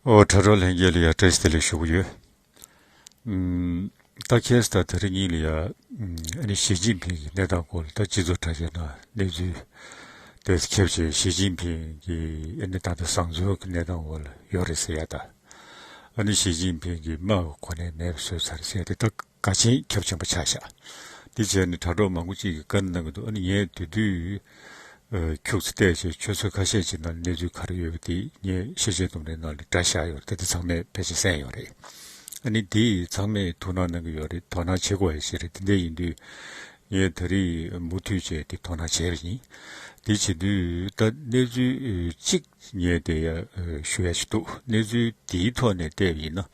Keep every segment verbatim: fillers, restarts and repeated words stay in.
ཨོ། དྲ་གྲོགས་ལྷན་རྒྱས་ལ་ཡང་བཀྲ་ཤིས་བདེ་ལེགས་ཞུ་གི་ཡོད། ཨུམ། ད་ཁ་སང་དང་དེ་རིང་གཉིས་ལ་ཡང་ཨུམ། ཨ་ནི་ཞི་ཅིན་ཕིང་གི་གནས་སྟངས་སྐོར་ལ་ད་སྤྱི་ཚོགས་དྲ་རྒྱའི་ནང་གནས་ཚུལ་དེ་ཁྱབ་བྱས། ཞི་ཅིན་ཕིང་གི་ཨ་ནི་ད་ལྟ་བཟང་ཚུལ་གྱི་གནས་སྟངས་འོག་ལ་ཡོད་རེད་ཟེར་ཡ་ད། ཨ་ནི་ཞི་ཅིན་ཕིང་གི་དམག་གི་གོ་གནས་མེད་པ་བཟོས་ཚར་ཟེར་ཡ་དེ་ད་གལ་ཆེན་ཁྱབ་ཆེན་པོ་ཆགས་ཤག། འདི་བྱས་ནས་དྲ་གྲོགས་མང་པོ་ཅིག་གིས་བཀའ་གནང་གི་འདུག། ཨ་ནི་ངས་དེ་དུས་ཨ། ཁྱུག་ཙམ་བལྟས་བྱས་ཆུ་ཚོད་ཁ་ཤས་ཅིག་ནང་གནས་ཚུལ་ག་རེ་ཡོད་པ་དེ་ངས་ཤེས་བྱའི་ལྡུམ་རའི་ནང་ལ་སྒྲ་བཞག་ཡོད་རེད། ད་དེ་ཚང་མས་ཕལ་ཆེར་གསན་ཡོད་རེད། ཨ་ནི་དེ་ཚང་མས་ཐུགས་སྣང་གནང་གི་ཡོད་རེད། དོ་སྣང་བྱེད་དགོས་ཡ་ཞིག་རེད། དེ་འདྲ་ཡིན་དུས་ངས་ད་རེས་མུ་མཐུད་བྱས་དེ་དོ་སྣང་བྱས་པ་ཡིན། དེ་བྱེད་དུས་ད་གནས་ཚུལ་གཅིག་ངས་དེ་ཡ་ཞུ་ཡ་ཞིག་འདུག། གནས་ཚུལ་དེའི་ཐོག་ནས་བལྟས་པ་ཡིན་ན།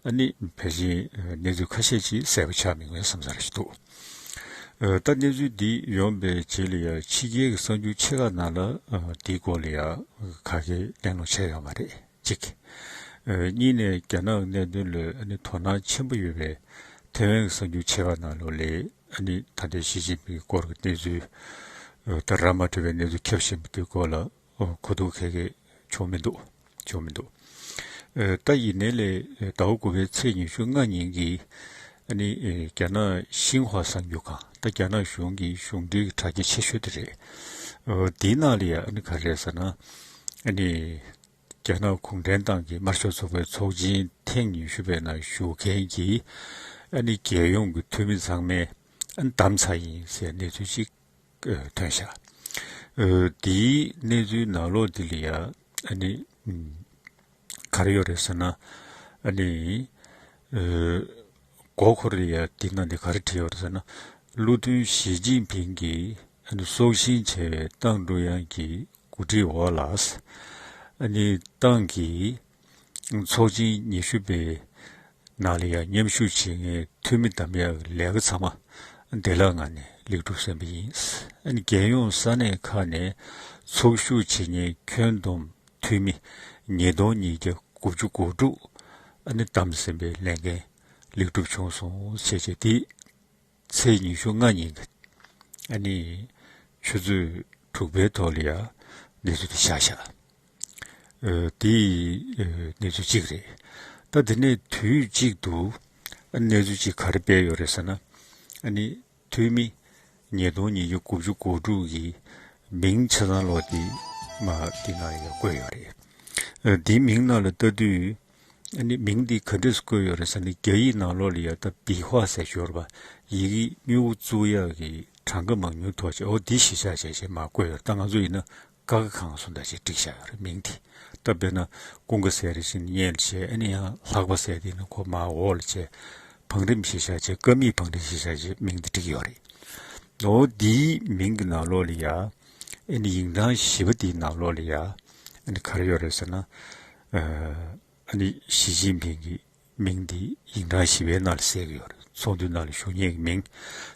ཨ་ནི་ཕལ་ཆེར་གནས་ཚུལ་ཁ་ཤས་ཅིག་གསལ་པོ་ཆགས་མི་འོས་བསམ་ས་ར་ཞིག་འདུག། ཨ། ད་གནས་ཚུལ་འདི་ཡོང་བའི་རྗེས་ལ་ཡང་ཕྱི་རྒྱལ་གྱི་གསར་འགྱུར་ཆེ་ཁག་ནང་ལ་ཨ། འདིའི་སྐོར་ལ་ཡང་ག་གེ་གླེང་སློང་བྱས་ཡོད་མ་རེད། གཅིག། ཨ། གཉིས་ནས་རྒྱ་ནག་གི་གནད་དོན་ལ་ཨ་ནི་དོ་སྣང་ཆེན་པོ་ཡོད་པའི་ཐེ་ཝན་གྱི་གསར་འགྱུར་ཆེ་ཁག་ནང་ལོགས་ལ་ཨ་ནི་ད་ལྟའི་ཞི་ཅིན་ཕིང་གི་སྐོར་གྱི་གནས་ཚུལ། ཨ། ད་ར་མ་འཕྲོད་པའི་གནས་ཚུལ་ཁྱབ་བཞིན་པ་དེའི་སྐོར་ལ། ཨོ། གོ་བསྡུར་ག་གེ་བྱུང་མི་འདུག། བྱུང་མི་འདུག། ཨ། ད་ཡིན་ནའི་ལས་ཟླ་བ་དགུ་པའི་ཚེས་ཉི་ཤུ་ལྔ་ཉིན་གྱི་ཨ་ནི་ཨ། རྒྱ་ནག་ཤིན་ཧྭ་གསར་འགྱུར་ཁང་། ད་རྒྱ་ནག་གཞུང་གི་གཞུང་འབྲེལ་གྱི་དྲ་རྒྱ་ཆེ་ཤོས་དེ་རེད། ཨོ། དེའི་ནང་ལ་ཡ་ཨ་ནི་ག་རེ་རེད་ཟེར་ན། ཨ་ནི་རྒྱ་ནག་གུང་ཁྲན་ཏང་གི་དམར་ཤོག་ཚོགས་པའི་ཚོགས་ཆེན་ཐེངས་ཉི་ཤུ་པའི་ནང་ཞུགས་མཁན་གྱི་ཨ་ནི་རྒྱལ་ཡོངས་ཀྱི་འཐུས་མི་ཚང་མ་ཨ་ནི་བདམས་ཚར་ཡིན་ཟེར་གནས་ཚུལ་ཅིག། ཨ། ཐོན་ཤག། ཨ། དེའི་གནས་ཚུལ་ནང་ལོགས་འདི་ལ་ཡ་ཨ་ནི་ཨུམ། ག་རེ་ཡོད་རེད་ཟེར་ན། ཨ་ནི་ཨ། མགོ་འཁོར་ལ་ཡ་འདི་ནང་འདི་ག་རེ་བྲིས་ཡོད་རེད་ཟེར་ན། བློ་མཐུན་ཞི་ཅིན་ཕིང་གིས་ཨ་ནི་སྲོག་ཤིང་བྱས་པའི་ཏང་ཀྲུང་དབྱང་གི་གོ་སྒྲིག་འོག་ལ། ཨ་ནི་ཏང་གི་ཚོགས་ཆེན་ཉི་ཤུ་པའི་ནང་ལ་ཡང་མཉམ་ཞུགས་བྱེད་མཁན་འཐུས་མི་འདེམས་ཡག་གི་ལས་ཀ་ཚང་མ་བདེ་བླག་ངང་ནས་ལེགས་གྲུབ་ཟིན་པ་ཡིན། ཨ་ནི་རྒྱལ་ཡོངས་ས་གནས་ཁག་ནས་ཚོགས་ཞུགས་བྱེད་མཁན་ཁྱོན་བསྡོམས་འཐུས་མི་ཉིས་སྟོང་ཉིས་བརྒྱ་དགུ་བཅུ་གོ་དྲུག་ཨ་ནི་བདམས་ཟིན་པའི་ལས་འགན་ལེགས་གྲུབ་བྱུང་སོང་ཞེས་བྱས་ཏེ། ཚེས་ཉི་ཤུ་ལྔ་ཉིན་གྱི་ཨ་ནི་ཆུ་ཚོད་དྲུག་པའི་ཐོག་ལ་ཡ་གནས་ཚུལ་དེ་བཞག་བཞག། ཨ། དེ་ཡི་ཨ། གནས་ཚུལ་གཅིག་རེད། ད་དེ་ནས་དུས་གཅིག་ཏུ་ཨ་གནས་ཚུལ་གཅིག་ག་རེ་སྤེལ་ཡོད་རེད་ཟེར་ན། ཨ་ནི་འཐུས་མི་ཉིས་སྟོང་ཉིས་བརྒྱ་དགུ་བཅུ་གོ་དྲུག་གི་མིང་ཆ་ཚང་ལོག་དེ་མ་དེ་ནང་ཡ་བཀོད་ཡོད་རེད། ཨ། དེའི་མིང་ནང་ལ་ལྟ་དུས། ཨ་ནི་མིང་འདི་ག་འདྲས་སུ་བཀོད་ཡོད་རེད་ཟེར་ན། རྒྱ་ཡིག་ནང་ལོགས་ལ་ཡ་ད་བི་ཧྭ་ཟེར་ཞོར་བ་ཡི་གེ་སྨྱུ་གུ་བཙུགས་ཡག་གི་གྲངས་ཀ་མང་ཉུང་ཐོག་ཅིག། འོ་འདི་གཞིར་བཞག་བྱས་བྱས་མར་བཀོད་ཡོད། ད་ང་ཚོ་ཡིན་ན་ཀ་ཁ་གང་གསུམ་དང་ཅིག་བསྒྲིགས་བཞག་ཡོད་རེད་མིང་འདི། ད་དཔེར་ན་ཀུན་དགའ་ཟེར་རེ་བཞིན་སྔོན་ལ་བྱས། ཨ་ནི་ཡང་ལྷག་པ་ཟེར་དེ་ནི་ཁོ་མར་འོག་ལ་བྱས། བང་རིམ་གཞིར་བཞག་བྱས། ཀ་མིག་བང་རིམ་གཞིར་བཞག་བྱས་མིང་འདི་བསྒྲིགས་ཡོད་རེད། འོ་འདིའི་མིང་གི་ནང་ལོགས་ལ་ཡ་ཨ་ནི་ཡིག་ཐང་བཞི་པ་འདིའི་ནང་ལོགས་ལ་ཡ་ཨ་ནི་ག་རེ་ཡོད་རེད་ཟེར་ན། ཨ། ཨ་ནི་ཞི་ཅིན་ཕིང་གི་མིང་འདི་ཡིག་ཐང་བཞི་པའི་ནང་ལ་གསལ་གྱི་ཡོད་རེད། ཚོགས་འདུ་ནང་ལ་ཞུགས་མཁན་གྱི་མིང་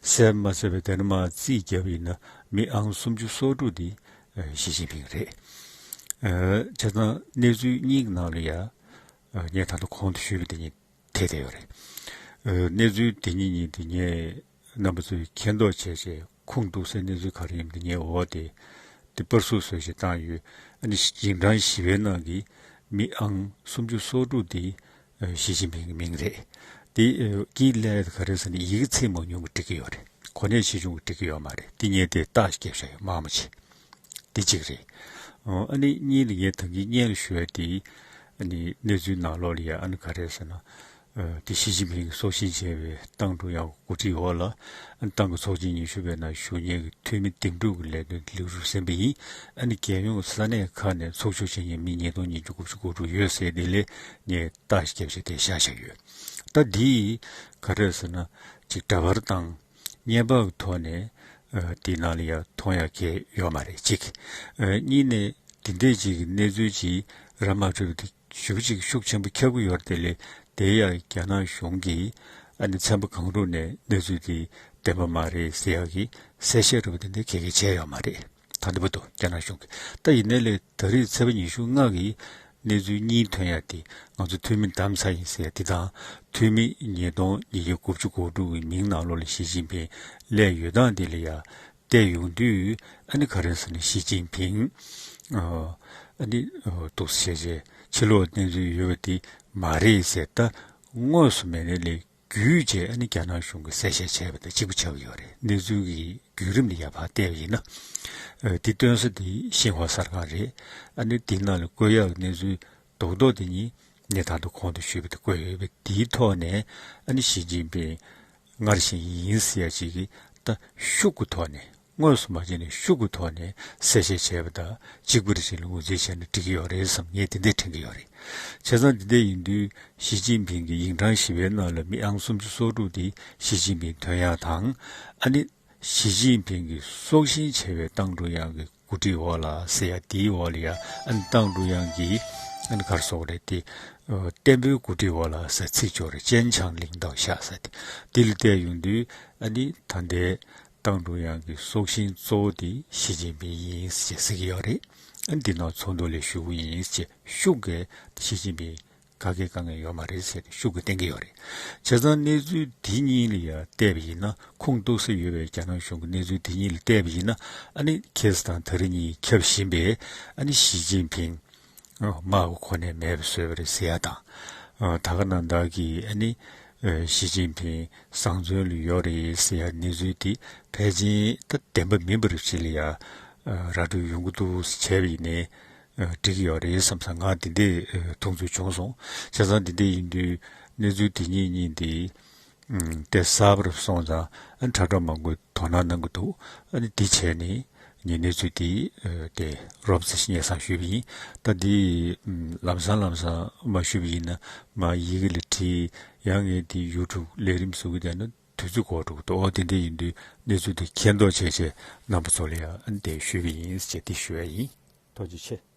གསལ་མ་གསལ་བའི་དེ་ནས་མར་རྩིས་བརྒྱབ་པ་ཡིན་ན་མི་ཨང་སུམ་ཅུ་སོ་དྲུག་འདི་ཨ། ཞི་ཅིན་ཕིང་རེད། ཨ། བྱས་ཙང་གནས་ཚུལ་གཉིས་ཀྱི་ནང་ལ་ཡ་ཨ། ངས་ད་ལྟ་གོང་དུ་ཞུས་པ་དེ་གཉིས་ཐེ་བསྡད་ཡོད་རེད། ཨ། གནས་ཚུལ་དེ་གཉིས་གཉིས་དེ་ངས་རྣམ་པ་ཚོས་མཁྱེན་རྟོགས་བྱས་བྱས་ཁུངས་གཏུགས་སའི་གནས་ཚུལ་ག་རེ་ཡིན་དེ་ངས་འོ་དེ་དེ་པར་གཟུགས་བཟོས་བྱས་བཏང་ཡོད། ཨ་ནི་ཡིག་ཐང་བཞི་པའི་ནང་གི་མི་ཨང་སུམ་ཅུ་སོ་དྲུག་དེ་ཨ། ཞི་ཅིན་ཕིང་གི་མིང་རེད། དེ་ཨ། དཀྱིལ་ལ་ག་རེ་ཟེར་ན་ཡི་གེ་ཚིག་མང་ཉུང་གི་བྲིས་ཀྱི་ཡོད་རེད། གོ་གནས་ཆེ་ཆུང་གི་བྲིས་ཀྱི་ཡོད་མ་རེད། དེ་ངས་དེ་རྟགས་ཤིག་བརྒྱབ་བཞག་ཡོད་མང་མོ་ཆེ། དེ་གཅིག་རེད། ཨོ། ཨ་ནི་གཉིས་ནི་ངས་ད་གིན་སྔོན་ལ་ཞུ་ཡ་དེ། ཨ་ནི་གནས་ཚུལ་ནང་ལོགས་ལ་ཡ་ཨ་ནི་ག་རེ་ཟེར་ན། ཨ། དེ་ཞི་ཅིན་ཕིང་གིས་སྲོག་ཤིང་བྱས་པའི་ཏང་ཀྲུང་དབྱང་གི་གོ་སྒྲིག་འོག་ལ་ཨ་ནི་ཏང་གི་ཚོགས་ཆེན་ཉི་ཤུ་པའི་ནང་ཞུགས་མཁན་གྱི་འཐུས་མི་འདེམས་སྒྲུག་གི་ལས་དོན་དེ་ལེགས་གྲུབ་ཟིན་པ་ཡིན། ཨ་ནི་རྒྱལ་ཡོངས་ས་གནས་ཁག་ནས་ཚོགས་ཞུགས་བྱེད་མཁན་མི་ཉིས་སྟོང་ཉིས་བརྒྱ་དགུ་བཅུ་གོ་དྲུག་ཡོད་ཟེར་དེ་ལས་ངས་རྟགས་ཤིག་བརྒྱབ་བྱས་དེ་བཞག་བཞག་ཡོད། ད་འདི་ག་རེ་ཟེར་ན་ཅིག་འདྲ་པར་དང་བརྙན་པར་གྱི་ཐོག་ནས་ཨ། དེའི་ནང་ལ་ཡང་མཐོང་ཡག་གང་ཡང་ཡོད་མ་རེད་གཅིག། ཨ། གཉིས་ནས་དེ་འདྲས་ཅིག་གི་གནས་ཚུལ་ཅིག་ར་མ་འཕྲོད་པ་དེ་ཞེ་པོ་ཅིག་ཤུགས་ཆེན་པོ་ཁྱབ་ཀྱི་ཡོད་རེད། དེ་ལས་དེ་ཡང་རྒྱ་ནག་གཞུང་གིས་ཨ་ནི་ཚན་པ་གང་རུང་ནས་གནས་ཚུལ་དེ་བདེན་པ་མ་རེད་ཟེར་ཡག་གི་གསལ་བཤད་འདྲ་པོ་དེ་འདྲ་གང་ཡང་བྱས་ཡོད་མ་རེད། ད་ལྟ་བར་དུ་རྒྱ་ནག་གཞུང་གིས། ད་ཡིན་ནའི་ལས་ད་རེས་ཚེས་པ་ཉི་ཤུ་ལྔ་གི་གནས་ཚུལ་གཉིས་ཐོན་ཡ་དེ་ང་ཚོ་འཐུས་མི་བདམས་ཚར་ཡིན་ཟེར་ཡ་དེ་དང་། འཐུས་མི་ཉིས་སྟོང་ཉིས་བརྒྱ་དགུ་བཅུ་གོ་དྲུག་གི་མིང་ནང་ལོགས་ལ་ཞི་ཅིན་ཕིང་སླེབས་ཡོད་སྟངས་དེ་ལ་ཡ་བལྟས་ཡོང་དུས། ཨ་ནི་ག་རེ་ཟེར་ན་ཞི་ཅིན་ཕིང་ཨ་ནི་འདུག་སེ་བྱས་བྱས་ ཕྱི་ལོགས་གནས་ཚུལ་ཡོད་པ་དེ་མ་རེད་ཟེར། ད་དངོས་སུ་མེད་ནས་ལས་བརྒྱུད་བྱས་ཨ་ནི་རྒྱ་ནག་གཞུང་གིས་གསལ་བཤད་བྱས་པ་དང་གཅིག་པ་ཆགས་ཀྱི་ཡོད་རེད། གནས་ཚུལ་གྱི་བརྒྱུད་རིམ་ལ་ཡར་ཕར་བལྟས་པ་ཡིན་ན། ཨ་དེ་སྟོན་ས་དེ་ཤིན་ཧྭ་གསར་ཁང་རེད། ཨ་ནི་དེ་ནང་ལ་བཀོད་ཡག་གནས་ཚུལ་རྡོག་རྡོག་དེ་གཉིས་ངས་ད་དུང་གོང་དུ་ཞུས་པ་དེ་བཀོད་ཡོད་པས། དེའི་ཐོག་ནས་ཨ་ནི་ཞི་ཅིན་ཕིང་སྔར་བཞིན་ཡིན་ཟེར་ཡ་ཅིག་གིས་ད་ཤུགས་ཀྱི་ཐོག་ནས། དངོས་སུ་མ་བྱས་ནས་ཤུགས་ཀྱི་ཐོག་ནས་གསལ་བཤད་བྱས་པ་དང་གཅིག་པ་རེད་ཅེས་ལ་ངོས་འཛིན་བྱས་ན་འགྲིག་གི་ཡོད་རེད་བསམ། ངས་དེ་འདྲས་དྲན་གྱི་ཡོད་རེད། བྱས་ཙང་དེ་འདྲས་ཡིན་དུས་ཞི་ཅིན་ཕིང་གི་ཡིག་འཕྲེང་བཞི་པའི་ནང་ལ་མི་ཨང་སུམ་ཅུ་སོ་དྲུག་དེ་ཞི་ཅིན་ཕིང་ཐོན་ཡག་དང་། ཨ་ནི་ཞི་ཅིན་ཕིང་གི་སྲོག་ཤིང་ཆེ་བའི་ཏང་ཀྲུང་དབྱང་གི་འགོ་ཁྲིད་འོག་ལ་ཟེར་ཡ་དེའི་འོག་ལ་ཡ། ཨ་ནི་ཏང་ཀྲུང་དབྱང་གི་ཨ་ནི་ག་རེ་ཟེར་དགོས་རེད་དེ། ཨ་བརྟན་པོའི་འགོ་ཁྲིད་འོག་ལ་ཟེར་ཚིག་ཅིག་ཡོད་རེད། 坚强领导下ཟེར་དེ། དེ་ལ་བལྟས་ཡོང་དུས་ཨ་ནི་ད་ལྟའི་ཏང་ཀྲུང་དབྱང་གི་སྲོག་ཤིང་གཙོ་བོ་དེ་ཞི་ཅིན་ཕིང་ཡིན་ཅེས་ཟེར་གྱི་ཡོད་རེད། ཨ་ནི་འདི་ནང་ཚོགས་འདུ་ལ་ཞུགས་ཀྱི་ཡིན་ཅེས་ཤུགས་ཀྱིས་ཞི་ཅིན་ཕིང་ག་གེ་དཀའ་ངལ་ཡོད་མ་རེད་ཟེར་ཏེ་ཤུགས་ཀྱིས་བསྟན་གྱི་ཡོད་རེད། བྱས་ཙང་གནས་ཚུལ་འདི་གཉིས་ལ་ཡང་བལྟས་པ་ཡིན་ན། ཁུངས་གཏུགས་ས་ཡོད་པའི་རྒྱ་ནག་གཞུང་གི་གནས་ཚུལ་འདི་གཉིས་ལ་བལྟས་པ་ཡིན་ན། ཨ་ནི་ཁ་སང་དང་ད་རིང་གཉིས་ཁྱབ་བཞིན་པའི་ཨ་ནི་ཞི་ཅིན་ཕིང་དམག་གི་གོ་གནས་མེད་པ་བཟོས་པ་རེད་ཟེར་ཡ་དང་། ཨ་ད་ག་ནང་བཞིན་གྱི་ཨ་ནི་ཨ་ཞི་ཅིན་ཕིང་བཟང་བཙོན་ལ་ཡོད་རེད་ཟེར་ཡ་གནས་ཚུལ་དེ་ཕལ་ཆེར་ད་བདེན་པ་མིན་པ་རེད་ཅེས་ལ་ཡ་ཨ་ར་སྤྲོད་ཡོང་གི་འདུག་བྱས་པ་ཡིན་ནའི་ཨ་འགྲིག་གི་ཡོད་རེད་བསམ་སོང་། ང་དེ་འདྲའི་ཨ་མཐོང་ཚུལ་བྱུང་སོང་། བྱས་ཙང་དེ་འདྲ་ཡིན་དུས་གནས་ཚུལ་དེ་གཉིས་གཉིས་དེ་ཨ་དེ་གསར་པ་རུ་སོང་ཙང་ཨ་དྲ་གྲོགས་མང་པོས་དོ་སྣང་གནང་གི་འདུག་ཨ་ནི་དེ་བྱས་ནས་ངས་གནས་ཚུལ་དེ་ཨ་དེ་རོབ་ཙམ་སྙན་སེང་ཞུས་པ་ཡིན། ད་དེ་ཨ་ལམ་སང་ལམ་སང་མ་ཞུས་པ་ཡིན་ན་མར་ཡི་གེ་ལ་བྲིས། ཡང་ངས་དེ་ཡུ་ཊུབ་ལས་རིམ་བཟོ་གི་བསྡད་ན་དུས་ཚོད་འགོར་འགྲོ་གི་འདུག་འོ་དེ་འདྲ་ཡིན་དུས་གནས་ཚུལ་དེ་མཁྱེན་རྟོགས་བྱས་བྱས་རྣམ་པ་ཚོ་ལ་ཡང་ཨ་ནི་དེ་ཞུས་པ་ཡིན་ཅེས་དེ་ཞུ་ཡ་ཡིན། ཐུགས་རྗེ་ཆེ།